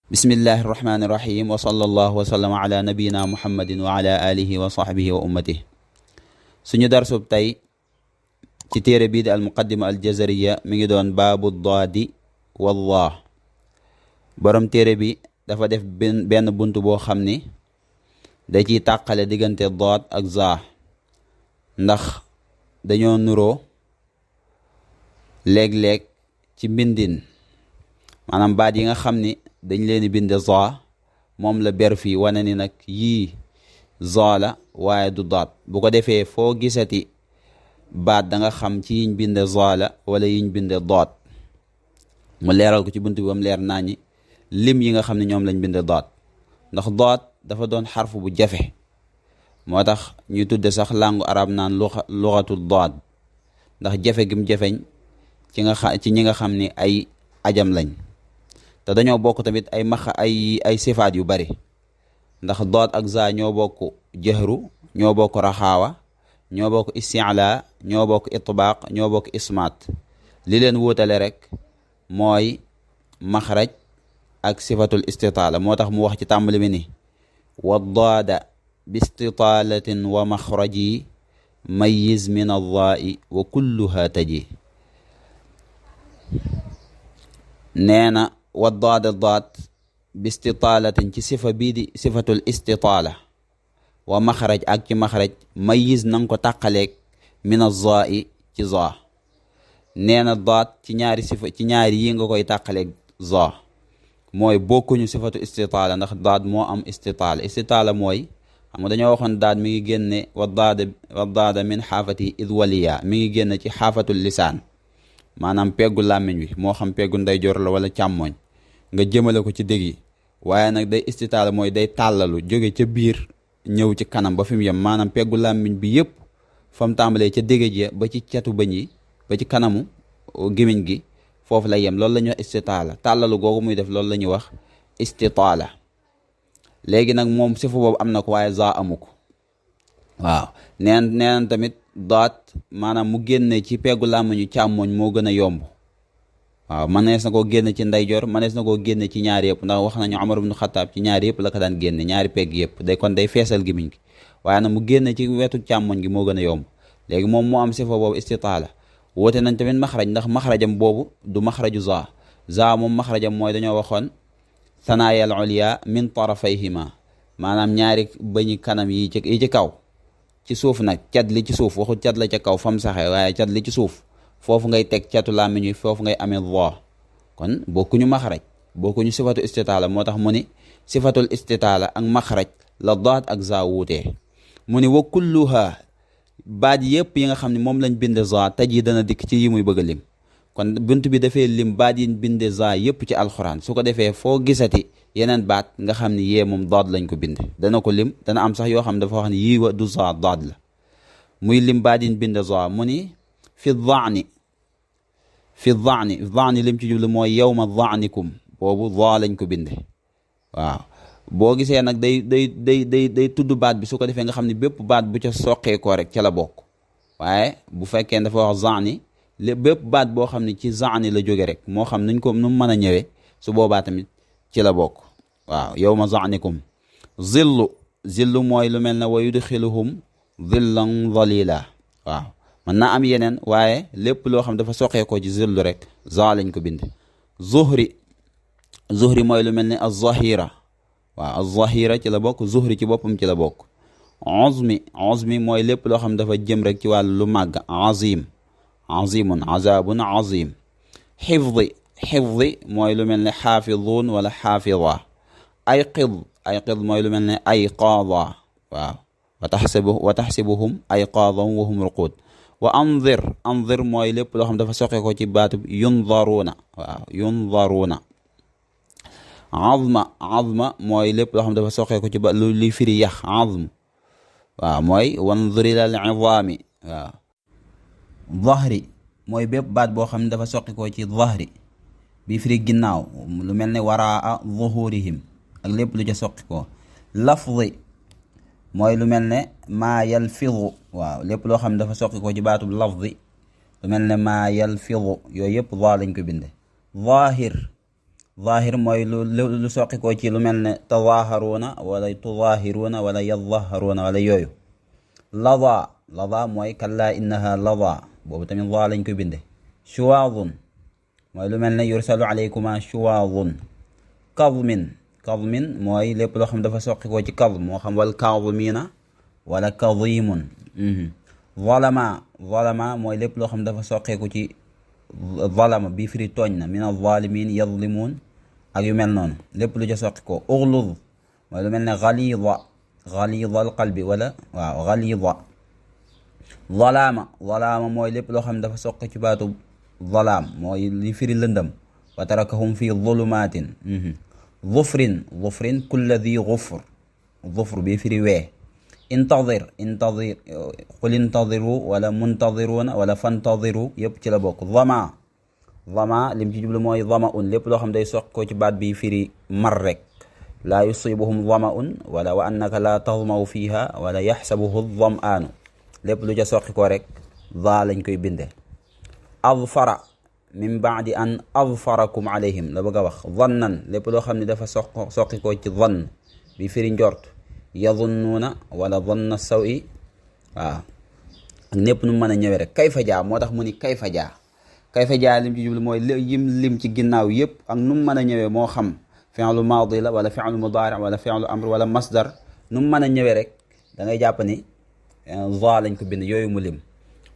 bismillahi irrahmani irrahim wa sallallahu wa sallama ala nabiyina muhammadin wa ala alihi wa sahbihi wa ummatihi. suñu darsub tey ci téere bii di al muqaddima al jazariya mi ngi doon baabu daadi wallah. borom téere bi dafa def benn bunt boo xam ni da ciy tàqale diggante daad ak zaa ndax dañoo nuroo léeg-léeg ci mbindin, maanaam baat yi nga xam ni dañ leen di binde za moom la ber fii wane ni nag yii za la waaye du daat. bu ko defee foo gisati baat da nga xam ci yiñ binde za la wala yiñ binde daat. mu leeral ko ci bunt bi bam leer nañi lim yi nga xam ne ñoom lañ binde daat, ndax daat dafa doon xarfu bu jafe. moo tax ñuy tudde sax langue arab naan luxatul daat, ndax jafe gim jafeñ ci ñi nga xam ni ay ajam lañ. te dañoo bokk tamit ay sifaat yu bari, ndax daat ak za ñoo bokk jahru, ñoo bokk raxaawa, ñoo bokk isti'la, ñoo bokk itbaaq, ñoo bokk ismaat. li leen wuutale rek mooy maxraj ak sifatul istitaala. moo tax mu wax ci tàmbali mi ni wa daada bi istitaalatin wa maxraji mayiz min addaai wa kulluha taji. nee na wa daada daat bi istitaalatin ci sifa bii di sifatul istitaala, wa maxraj ak ci maxraj mayiz nanga ko tàqaleeg min azzaai ci za. nee na daat ci ñaari yi nga koy tàqaleeg za, mooy bokkuñu sifatu istitaala, ndax daat moo am istitaala mooy xam nga dañoo waxoon daat mi ngi génne wa daada min xaafati id waliya, mi ngi génne ci xaafatul lisaan, maanaam peggu làmmiñ wi, moo xam peggu ndeyjoor la wala càmmooñ, nga jëmale ko ci dég yi. waaye nag day istitaala mooy day tàllalu jóge ca biir ñëw ci kanam ba fi mu yem, maanaam peggu làmmiñ bi yëpp fa mu tàmbalee ca dégg ji ba ci catu bëñ yi ba ci kanamu gémmiñ gi foofu lay yem. loolu la ñuy wax istitaala. tàllalu googu muy def loolu la ñuy wax istitaala. léegi nag moom sifa boobu am na ko waaye za amu ko. waaw neen tamit daat maanaam mu génne ci peggu làmmiñu càmmooñ moo gën a yomb. waaw mënees na koo génne ci ndeyjoor, mënees na koo génne ci ñaari yëpp, ndax wax nañu Umar ibn Xattaab ci ñaari yëpp la ko daan génne, ñaari pegg yëpp kon day feesal gémmiñ gi. waaye nag mu génne ci wetu càmmoñ gi moo gën a yomb. léegi moom moo am sifa boobu istitaala. woote nañ tamit maxraj, ndax maxrajam boobu du maxraju za moom maxrajam mooy dañoo waxoon sanaayal ulya min tarafayhima, maanaam ñaari bëñi kanam yi ci kaw. ci suuf nag cat li ci suuf, waxu cat la ca kaw fam saxe, waaye cat li ci suuf foofu ngay teg catu làmmiñ wi, foofu ngay amee za. kon bokkuñu maxraj, bokkuñu sifatu istitaala. moo tax mu ni sifatul istitaala ak maxraj la daat ak za wuutee. mu ni wa kulluha, baat yëpp yi nga xam ne moom lañ binde za taji dana dikk ci yi muy bëgg a lim. kon bunt bi dafee lim baat yi binde za yëpp ci alxuraan. su ko defee foo gisati yeneen baat nga xam ne yee moom daat lañ ko binde, dana ko lim. dana am sax yoo xam ne dafa wax ne yii wa du za daat la. muy lim baat yi binde za. mu ni fi daani lim ci jublu mooy yawma daanikum, boobu za lañ ko binde. waaw boo gisee nag day tudd baat bi, su ko defee nga xam ne bépp baat bu ca soqeekoo rek ca la bokk. waaye bu fekkee dafa wax zaani, bépp baat boo xam ne ci zaani la jóge rek, moo xam nuñ ko nu mën a ñëwee, su boobaa tamit ci la bokk. waaw yawma zaanikum. zillu mooy lu mel ne wa yudxiluhum zillan zalila. waaw mën naa am yeneen, waaye lépp loo xam dafa soqeekoo ci zillu rek za lañ ko bind. zuhri mooy lu mel ne az-zahira. waaw az-zahira ci la bokk, zuhri ci boppam ci la bokk. uzmi mooy lépp loo xam dafa jëm rek ci wàllu lu màgg. azimun azabun azim. xifdi mooy lu mel ne xaafidun wala xaafida. ayqid mooy lu mel ne ayqaada. waaw wa taxsibuhum ayqaadan wa hum ruquud. wa anzir mooy lépp loo xam dafa soqe ko ci baatu yunzaruuna. waaw yunzaruuna. azma mooy lépp loo xam dafa soqee ko ci ba lu li firi yax. azm waaw mooy wanzur ilal izaami. waaw zahri mooy bépp baat boo xam ne dafa soqi ko ci zahri bi firi ginnaaw, lu mel ne waraa zuhurihim ak lépp lu ca soqi ko. lafzi mooy lu mel ne maa yalfidu. waaw lépp loo xam ne dafa soqi ko ci baatub lafzi, lu mel ne maa yalfidu, yooyu yëpp za lañ ko binde. zahir zahir mooy lu soqikoo ci lu mel ne tazaaharuuna wala tuzaahiruuna wala yadzaharuuna wala yooyu. lada mooy kallaa innaha lada, boobu tamit za lañ koy binde. shuwaadun mooy lu mel ne yursalu alaykuma shuwaadun. kadmin mooy lépp loo xam dafa soqikoo ci kadm, moo xam wal kaadimiina wala kadimun. zalama mooy lépp loo xam dafa soqeeku ci zalama bii firi tooñ na, min alzalimin yazlimuun ak yu mel noonu, lépp lu ca soqikoo. uglud mooy lu mel ne galida alqalbi wala waaw galida. zalaama mooy lépp loo xam ne dafa soqe ci baatu zalaam, mooy li firi lëndëm. wa tarakahum fi zulumatin. zufrin kulla di zufr bii firi wee. intadir qul intadiru wala muntadiruuna wala fantadiru yëpp ci la bokk. zama lim ci jublu mooy zamaun, lépp loo xam day soq ko ci baat bi firi mar rek. laa yusibuhum zamaun wala wa annaka laa tazmaw fiha wala yaxsabuhu zamaanu, lépp lu ca soqi ko rek za lañ koy binde. azfara min baadi an azfarakum alayhim la bëgg a wax. zannan lépp loo xam ne dafa soqi ko ci zann bi firi njort. yadunnuuna wala zanna sawi waaw ak népp nu mën a ñëwee rek. kayfa jaa moo tax mu ni kayfa jaa lim ci jublu mooy lim ci ginnaaw yëpp ak nu mu mën a ñëwee, moo xam fi'lu maadi la wala fi'lu mudaari wala fi'lu amr wala masdar, nu mu mën a ñëwee rek da ngay jàpp ni za lañ ko bind yooyu mu lim.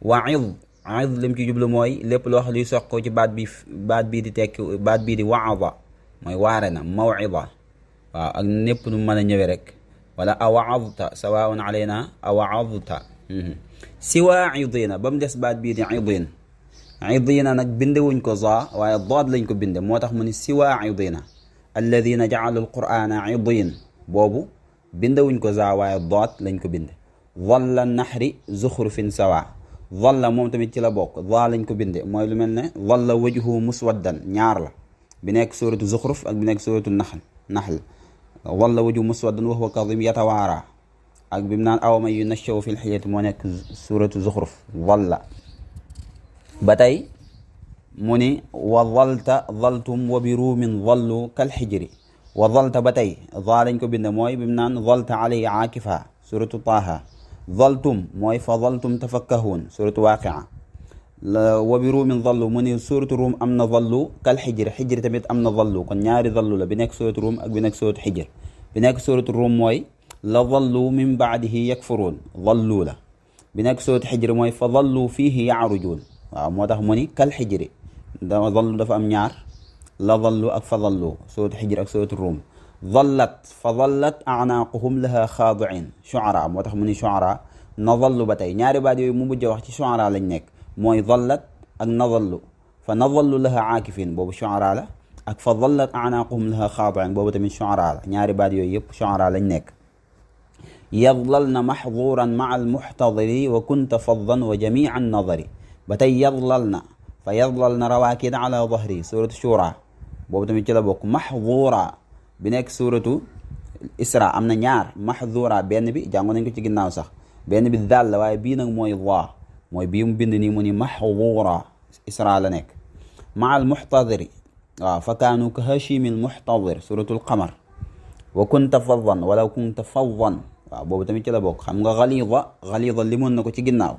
wa id lim ci jublu mooy lépp loo xam luy soq ko ci baat bii di tekki baat bii di waada, mooy waare na, mawida waaw ak népp nu mu mën a ñëwee rek. wala awaadta sawaun alayna awaadta. siwa idina ba mu des baat bii di idina nag bindewuñ ko za waaye daad lañ ko binde, moo tax mu ni siwa idina. alladina jaalu alqur'ana idin, boobu bindewuñ ko za waaye daad lañ ko binde. dhalla naxri zuxrufin sawa, dhalla moom tamit ci la bokk, za lañ ko binde, mooy lu mel ne dhalla wajhu muswaddan, ñaar la, bi nekk suratu zuxruf ak bi nekk suratu naxl. walla waju muswaddan wa huwa kadhim yatawaara ak bi mu naan aw man yunashsha'u fil hilyati moo nekk suratu zuxruf. walla ba tey mu ni wa dhaltum wa bi ruumin dhallu kal xijri. wa dhalta ba tey za lañ ko bind, mooy bi mu naan dhalta alayhi aakifa suratu taaha. dhaltum mooy fa dhaltum tafakkahuun suratu waaqia. wa bi ruumin dhallu mu ni suratu ruum am na dhallu kal xijri tamit am na dhallu, kon ñaari dhallu la, bi nekk suratu ruum ak bi nekk suratu xijr. bi nekk suratu ruum mooy la dhallu min baadihi yakfuruun, dhallu la. bi nekk suratu xijr mooy fa dhallu fiihi yaarujuun, waaw moo tax mu ni kal xijri. dhallu dafa am ñaar, la dhallu ak fa dhallu, suratu xijr ak suratu ruum. dhallat fa dhallat a'naaquhum laha xaadi'iin, shu'araa moo tax mu ni shu'araa. nadhallu ba tey ñaari baat yooyu mu mujj wax ci shu'araa lañ nekk, mooy dhallat ak nadhallu. fa nadhallu laha aakifin boobu shu'ara la, ak fa dhallat a'naaquhum laha xaadi'in boobu tamit shu'ara la. ñaari baat yooyu yëpp shu'ara lañ nekk. yadlalna maxduuran ma'a al-muxtadiri wa kunta faddan wa jamii'a an-nadari. ba tey yadlalna fa yadlalna rawaakida ala dahri suratu shura, boobu tamit ci la bokk. maxduura bi nekk suratu isra am na ñaar, maxduura benn bi jàngoon nañ ko ci ginnaaw sax, benn bi daal la waaye bii nag mooy waa, mooy bii mu bind nii mu ni maxduura isra la nekk. maa al muxtadiri waaw fa kaanu ka hashimi al muxtadir suratul qamar. wa kunta faddan wala kunta faddan waaw boobu tamit ci la bokk. xam nga xalida limoon na ko ci ginnaaw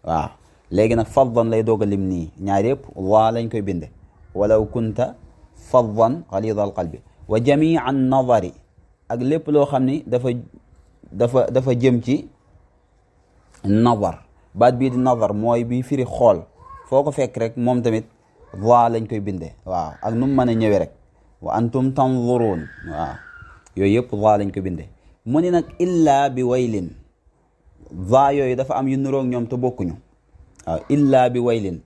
waaw, léegi nag faddan lay doog a lim nii, ñaar yëpp waa lañ koy binde. walaw kunta faddan xalida al qalbi. wa jamia an nadari ak lépp loo xam ni dafa jëm ci nadar. baat bii di nadar mooy bi firi xool, foo ko fekk rek moom tamit waa lañ koy binde waaw, ak nu mu mën a ñëwee rek. wa antum tanzuruun waaw, yooyu yëpp waa lañ ko binde. mu ni nag illaa bi waylin, waa yooyu dafa am yu niroog ñoom te bokkuñu waaw. illaa bi waylin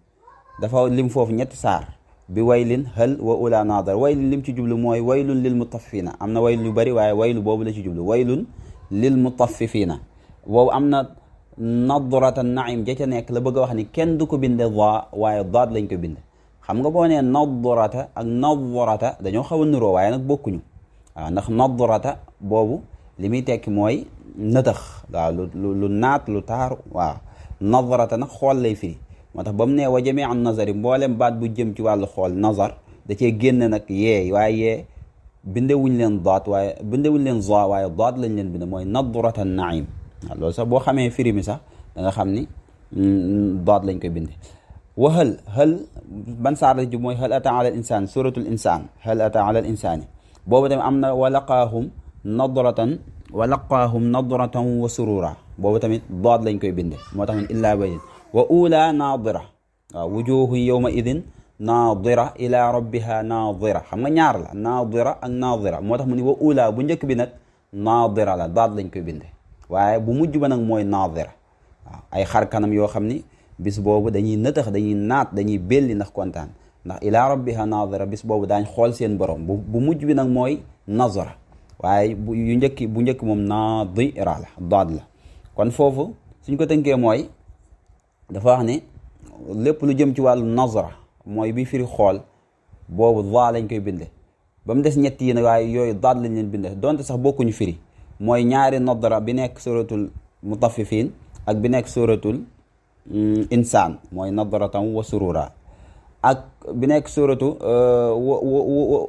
dafa lim foofu ñetti saar, bi waylin hal wa ula nadar. waylin lim ci jublu mooy waylun lil mutaffifina, am na waylu yu bëri waaye waylu boobu la ci jublu, waylun lil mutaffifina. boobu am na nadrata naim ja ca nekk la bëgg a wax ni kenn du ko binde za waaye daad lañ ko binde. xam nga boo nee nadrata ak nadrata dañoo xaw a niroo waaye nag bokkuñu waaw, ndax nadrata boobu li muy tekki mooy nëtëx waaw, lu naat lu taaru waaw. nadrata nag xool lay firi, moo tax ba mu nee wa jami an nazari mboolem baat bu jëm ci wàllu xool nazar da cee génn nag yee, waaye yee bindewuñ leen daat waaye bindewuñ leen za waaye daat lañ leen bind, mooy nadratan naim. waaw loolu sax boo xamee firi mi sax da nga xam ni daat lañ koy binde. wa hal ban saar la ci mooy hal ata ala al insaan, suratul insaan, hal ata ala al insaani boobu tamit am na wa laqaahum nadratan wa surura, boobu tamit daat lañ koy binde, moo tax min illaa bayin. wa ula nadira, waaw wujuhu yawma idin nadira ila rabbiha nadira, xam nga ñaar la nadira ak nadira, moo tax mu ni wa ula bu njëkk bi nag nadira la, daat lañ koy binde, waaye bu mujj ba nag mooy nadira. waaw ay xar kanam yoo xam ni bis boobu dañuy nëtëx, dañuy naat, dañuy belli ndax kontaan, ndax ila rabbiha nadira, bis boobu daañ xool seen borom. bu mujj bi nag mooy nazara, waaye bu njëkk moom nadira la, daat la. kon foofu suñ ko tënkee mooy dafa wax ne lépp lu jëm ci wàllu nazara mooy bi firi xool, boobu daa lañ koy binde, ba mu des ñett yi nag waaye yooyu daat lañ leen binde, donte sax bokkuñu firi. mooy ñaari nadara bi nekk suratul mutaffifin ak bi nekk suratul insaan, mooy nadratan wa surura, ak bi nekk suratu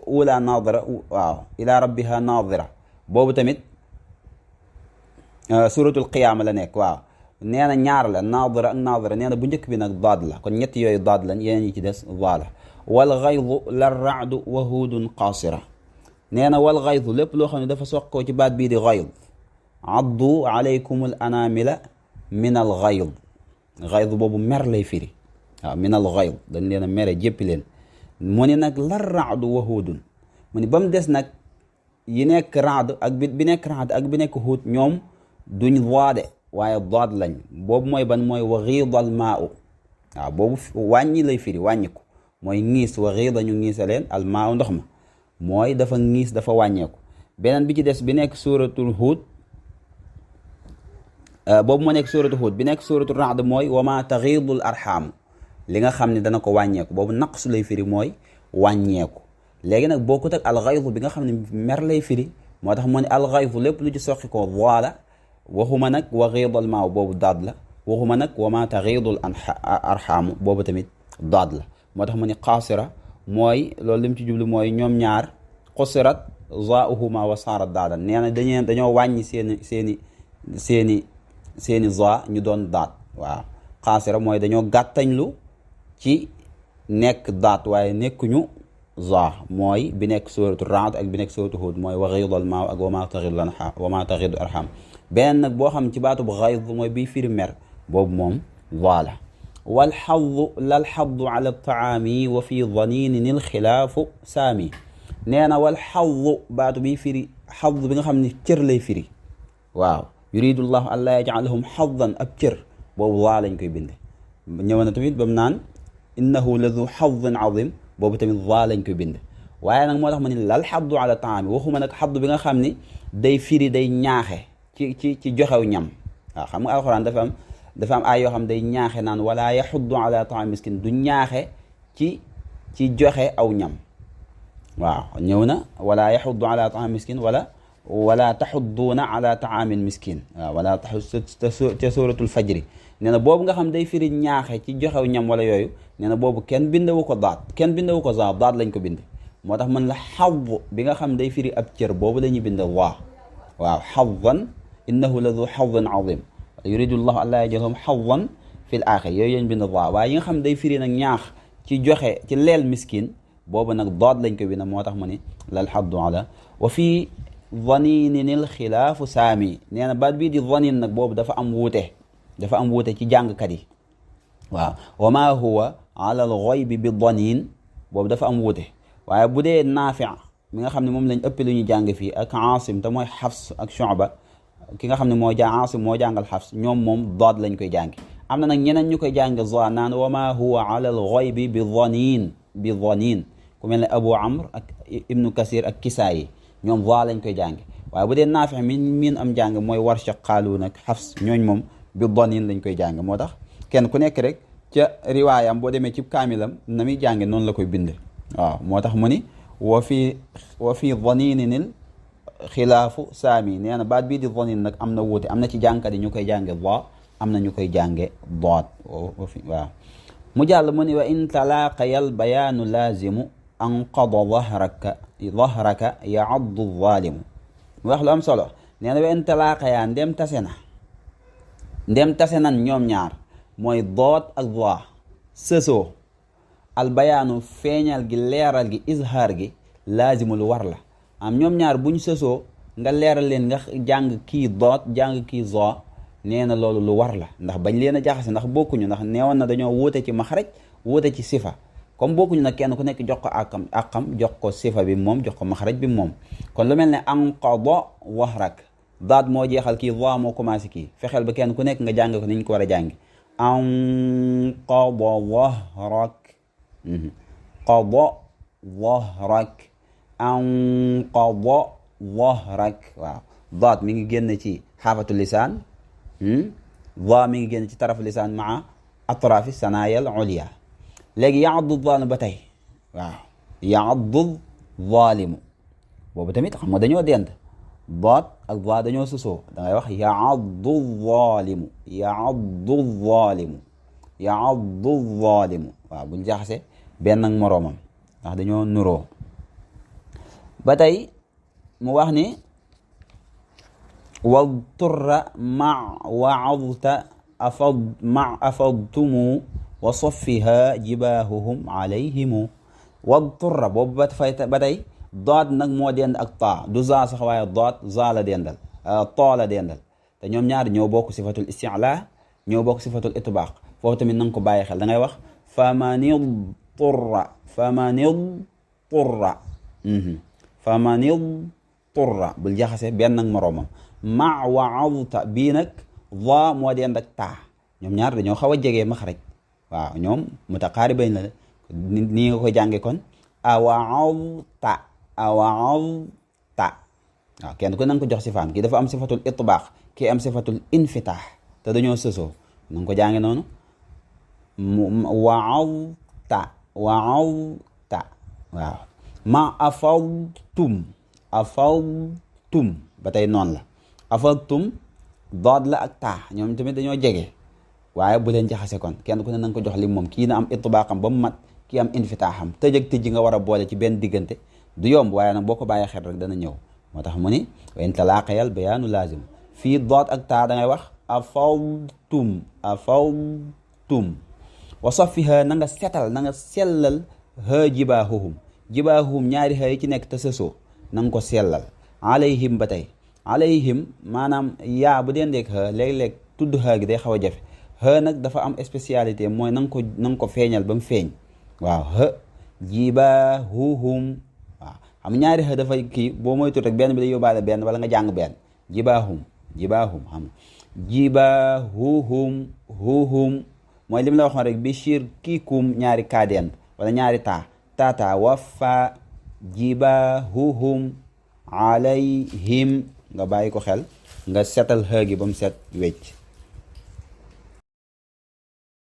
ula nadira, waaw ila rabbiha nadira, boobu tamit suratul qiyaama la nekk. waaw nee na ñaar la, nadira ak nadira, nee na bu njëkk bi nag daad la, kon ñett yooyu daad lañ, yeneen yi ci des daa la. wal gaydu la raadu wa huudun qaasira, nee na wal gaydu lépp loo xam ne dafa soqoo ci baat bii di gayd, addu alaykum al anamila min al gayd, gayd boobu mer lay firi. waaw min al gayd dañ leen a mere jéppi leen. mu ni nag la raadu wa huudun, mu ni ba mu des nag yi nekk raad ak bi nekk raad ak bi nekk huud, ñoom duñ daade waaye daad lañ. boobu mooy ban, mooy wa giida al maau, waaw boobu wàññi lay firi, wàññiku mooy ngiis. wa giida ñu ngiisa leen al maau ndox ma, mooy dafa ngiis, dafa wàññeeku. beneen bi ci des bi nekk suratul huud, boobu moo nekk suratul huud. bi nekk suratul raad mooy wa ma taxiidul arxaamu, li nga xam ne dana ko wàññeeku, boobu naqsu lay firi, mooy wàññeeku. léegi nag bokkut ak alxaydu bi nga xam ne mer lay firi, moo tax mu ne alxaydu lépp lu ci soqi ko waala, waxuma nag wa giidal maaw, boobu daad la. waxuma nag wa ma taxiidul arxaamu, boobu tamit daad la. moo tax mu ne qaasira, mooy loolu lim ci jublu mooy ñoom ñaar xusirat zaauhuma wa saarat daadan, nee na dañoo wàññi seeni za ñu doon daat. waaw qaasira mooy dañoo gàttañlu ci nekk daat waaye nekkuñu za, mooy bi nekk suratu raad ak bi nekk suratu hud, mooy wa giidal maaw ak wa ma taxiidu arxam. beneen nag boo xam ci baatu bu gayd mooy bii firi mer, boobu moom za la. wal xaddu lal xaddu ala taami wa fi daninin il xilaafu saami, nee na wal xaddu baatu bi firi xaddu bi nga xam ne cër lay firi. waaw yuridu llahu an laa yajcalahum xaddan, ab cër, boobu waa lañ koy binde. ñëw na tamit ba mu naan innahu la du xaddin azim, boobu tamit waa lañ koy binde. waaye nag moo tax ma ne lal xaddu ala taami, waxuma nag xaddu bi nga xam ni day firi, day ñaaxe ci joxew ñam. waaw xam nga alxuraan dafa am ay yoo xam day ñaaxe naan wala yaxuddu ala taami miskin, du ñaaxe ci joxe aw ñam. waaw ñëw na wala yaxuddu ala taami miskin wala taxudduuna ala taamin miskin. waaw wala ca suratul fajri, nee na boobu nga xam day firi ñaaxe ci joxew ñam wala yooyu, nee na boobu kenn bindewu ko daat, kenn bindewu ko za, daat lañ ko bind. moo tax man la xadd bi nga xam day firi ab cër, boobu la ñuy bind waa. waaw xaddan innahu la du xadin azim yuridu llahu an laa yaj'alahum xaddan fi l axir, yooyu lañ bind waa. waaye yi nga xam day firi nag ñaax ci joxe ci leel miskin, boobu nag daat lañ ko bind. moo tax mu ne lal xaddu ala wa fii daninin il xilaafu saami, nee na baat bii di danin nag boobu dafa am wuute ci jàngkat yi. waaw wa ma huwa ala al ghaybi bi danin, boobu dafa am wuute. waaye bu dee Naafi mi nga xam ne moom lañ ëpp lu ñu jàng fii, ak Aasim te mooy Xafs ak Shu'ba, ki nga xam ne Aasim moo jàngal Xafs, ñoom moom daad lañ koy jàngi. am na nag ñeneen ñu koy jàng za, naan wa ma huwa ala al ghaybi bi danin, ku mel ne Abu Amr ak Ibnu Kasir ak Kisaayi, ñoom za lañ koy jàngi. waaye bu dee Naafi miin am jàng mooy Warsh, Qaaluun ak Xafs, ñooñ moom bi danin lañ koy jàng. moo tax kenn ku nekk rek ca riwaayam boo demee ci kaamilam na muy jànge noonu la koy bind. waaw moo tax mu ni wa fi daninil xilaafu saami, nee na baat bii di danin nag am na wuute, am na ci jàngkat yi ñu koy jànge da, am na ñu koy jànge daat. waaw mu jàll mu ni wa in talaaqayal bayaanu laazimu anqada dahraka yaaddu zaalimu mu wax lu am solo nee na wenn talaaqayaa ndem tase nan ñoom ñaar mooy doot ak waa sësoo albayaanu feeñal gi leeral gi izhaar gi laazimu lu war la am ñoom ñaar buñ sësoo nga leeral leen nga jàng kii doot jàng kii zoo nee na loolu lu war la ndax bañ leen a jaxase ndax bokkuñu ndax neewoon na dañoo wuute ci maxraj wuute ci sifa comme bokkuñu nag kenn ku nekk jox ko àqam jox ko sifa bi moom jox ko maxraj bi moom kon lu mel ne anqada wahrak daat moo jeexal kii zoo moo commencé kii fexeel ba kenn ku nekk nga jàng ko ni ñu ko war a jàngi anqada wahrak qada wahrak anqada wahrak waaw daat mi ngi génn ci xaafatu lisaan va mi ngi génn ci tarafu lisaan maa atrafi sanayal ulia léegi yaaddu zaalimu ba tey waaw yaaddu zaalimu boobu tamit xam nga dañoo dend daat ak va dañoo susoo da ngay wax yaaddu zaalimu yaaddu zaalimu yaaddu zaalimu waaw buñ jaxase benn ak moroomam ndax dañoo nuroo ba tey mu wax ni wadturra ma waadta afadtumu wa soffiha jibaahuhum alayhimu wadturra boobu ba tey daat nag moo dend ak taa du za sax waaye daat za la dendal too la dendal te ñoom ñaar ñoo bokk sifatul isticlaa ñoo bokk sifatul itbaaq foofu tamit na nga ko bàyyi xel da ngay wax famanidturra bul jaxase benn ak moroomam ma waadta bii nag va moo dend ak taa ñoom ñaar dañoo xaw a jege maxraj waaw ñoom mutaqaaribayn la nii nga koy jànge kon awaadta waaw kenn ku na nga ko jox sifaam kii dafa am sifatul itbaaq kii am sifatul infitaax te dañoo sësoo na nga ko jànge noonu waadta waaw ma afadtum ba tey noonu la afadtum daad la ak taa ñoom tamit dañoo jege waaye bu leen jaxase kon kenn ku ne na nga ko jox li moom kii na am itbaaqam ba mu mat kii am infitaaxam tëj ak tëj nga war a boole ci benn diggante du yomb waaye nag boo ko bàyyee xel rek dana ñëw moo tax mu ni wa in talaaqayal bayaanu laazim fii daad ak taa da ngay wax afadtum wa safiha na nga setal na nga sellal ha jibaahuhum ñaari ha yi ci nekk te sësoo na nga ko sellal alayhim ba tey alayhim maanaam yaa bu dee ndeeg ha léeg-léeg tudd ha gi day xaw a jafe ha nag dafa am spécialité mooy na nga ko feeñal ba mu feeñ waaw ha jibaahuhum waaw xam ñaari ha dafa kii boo moytu rek benn bi day yóbbaale benn wala nga jàng benn jibaahum xam jibaahuhum mooy li mu la waxoon rek bi shirkikum ñaari kaadeen wala ñaari tata waffa jibaahuhum alayhim nga bàyyi ko xel nga setal xëgi ba mu set wecc